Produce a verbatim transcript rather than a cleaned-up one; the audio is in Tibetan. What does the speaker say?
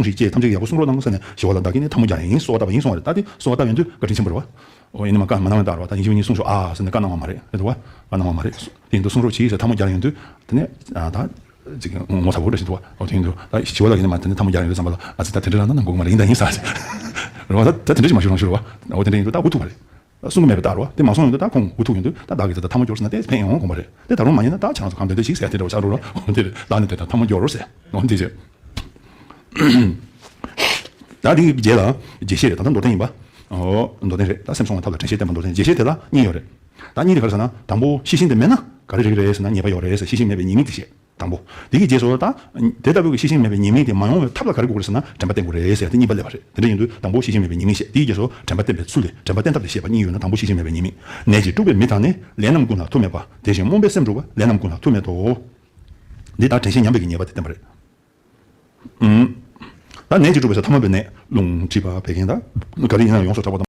གསུངས་ཤིག་ཅེས་ཐམས་ཅད་ཀྱིས་ཡག་པོ་གསུང་རོགས་གནང་ཟེར་ནས་ཞི་བ་ལྷ་བདག་གིས་ནི་ཐལ་མོ་སྦྱར་ཡིན། གསོལ་བ་བཏབ་པ་ཡིན་གསུང་བ་རེད། ད་དེ་གསོལ་བ་བཏབ་ཡོང་དུས་བཀའ་དྲིན་ཆེན་པོ་རེད་བ། ཨོ་ཡིན་ནི་མ་བཀའ་མ་གནང་བའི་ལྟར་བ་ད་ཡིན་གཅིག་མིན་གཉིས་གསུངས་ཤོག་ཨ་ཟེར་ནས་བཀའ་གནང་བ་མ་རེད། རེད་འདུག་བ། བཀའ་གནང་བ་མ་རེད། དེ་ཡིན་དུས་གསུང་རོགས་གྱིས་ཟེར་ཐལ་མོ་སྦྱར་ཡོང་དུས་དེ་ནས་ད་ཅིག་ངོ་ཚ་བོ་འདྲ་ཞིག་འདུག་བ། ཨོ་དེ་ཡིན་དུས་ད་ཞི་བ་ལགས་ཡིན་ནི་མ་དེ་ནས་ཐལ་མོ་སྦྱར་ཡོང་དུས་བསམ་པ་ལ་ཨ་ཙི་ད་དེ་འདྲ་རང་ན་ནང་དགོས་མ་རེད། ཡིན་ད་ཡིན་ས་རེད་བ། ད་ད་དེ་འདྲ་ཞིག་མ་ཞུ་རང་ཞུ་རོགས་བ། ཨོ་དེ་འདྲ་ཡིན་དུས་ད་འུ་ཐུག་པ་རེད། གསུང་གི་མེད་པའི་ལྟར་བ་དེ་མ་གསུང་ཡོང་དུས་ད་ཁོང་འུ་ཐུག་ཡོང་དུས་ད་བདག་གིས་ད་ལྟ་ཐལ་མོ་སྦྱོར་ཟེར་ན་དེ་ཕན་ཡོང་དགོངས་པ་རེད། དེ་ད་རུང་མ་ཡིན་ན་ད་ཁྱེད་རང་ཚོ་གང་འདོད་འདོད་ཞིག་ཟེར་དེ་འདྲ་བ་ཆགས་འགྲོ་རོགས། འོ་དེ་རེད། བདག་ནི་དེ་ལྟར་ཐལ་མོ་སྦྱོར་ཟེར། འོ་དེ་བྱས། ད་དེ་གི་རྗེས་ལ་རྗེས་ཤེས་རེད། ད་ལྟ་མདོ་བསྟན་ཡིན་པ། འོ་མདོ་བསྟན་རེད། ད་སེམས་བསྲུང་བའི་ཐབས་ལ་དྲན་ཤེས་བསྟེན་པ་མདོ་བསྟན། རྗེས་ཤེས་དེ་ལ་གཉིས་ཡོད་རེད། ད་གཉིས་དེ་ག་རེ་ཟེར་ན་དང་པོ་ཤེས་བཞིན་དེ་མེད་ན་ག་རེ་རིགས་རེད་ཟེར་ན་ཉེས་པ་ཡོད་རེད་ཟེར། ཤེས་བཞིན་མེད་པའི་ཉེས་དམིགས་དེ་བཤད། དང་པོ། དེ་གི་རྗེས་སུ་ད་དེ་ལྟ་བུའི་ཤེས་བཞིན་མེད་པའི་ཉེས་དམིགས་དེ་མ་ཡོང་བའི་ཐབས་ལ་ག་རེ་དགོས་ཀྱི་རེད་ཟེར་ན་དྲན་པ་བསྟེན་དགོས་རེད་ཟེར། དེ་གཉིས་པ་སླེབས་པ་རེད། དེ་འདྲ་ཡིན་དུས་དང་པོ་ཤེས་བཞིན་མེད་པའི་ཉེས་དམིགས་བཤད། དེའི་རྗེས་སུ་དྲན་པ་བསྟེན་པའི་ཚུལ་ལས་དྲན་པ་བསྟེན་ཐབས་དེ་བཤད་པ་གཉིས་ཡོད་ན་དང་པོ་ཤེས་བཞིན་མེད་པའི་ཉེས་དམིགས། ནད་ཀྱིས་དཀྲུགས་པའི་མི་དག་ནི། ལས་རྣམས་ཀུན་ལ་མཐུ་མེད་པ། དེ་བཞིན་རྨོངས་པའི་སེམས་དཀྲུགས་པ། ལས་རྣམས་ཀུན་ལ་མཐུ་མེད་དོ། འདི་ལྟར་དྲན་ཤེས་ཉམས་པའི་ཉེས་པ་དེ་བསྟན་པ་རེད། ཨུམ། ད་ནད་ཀྱིས་དཀྲུགས་པའི་ས་ཐ་མལ་པའི་ནད། རླུང་མཁྲིས་པ་བད་ཀན་དང་། ག་རེ་ཡིན་ན་ཡོངས་སུ་གྲགས་པ་དང་།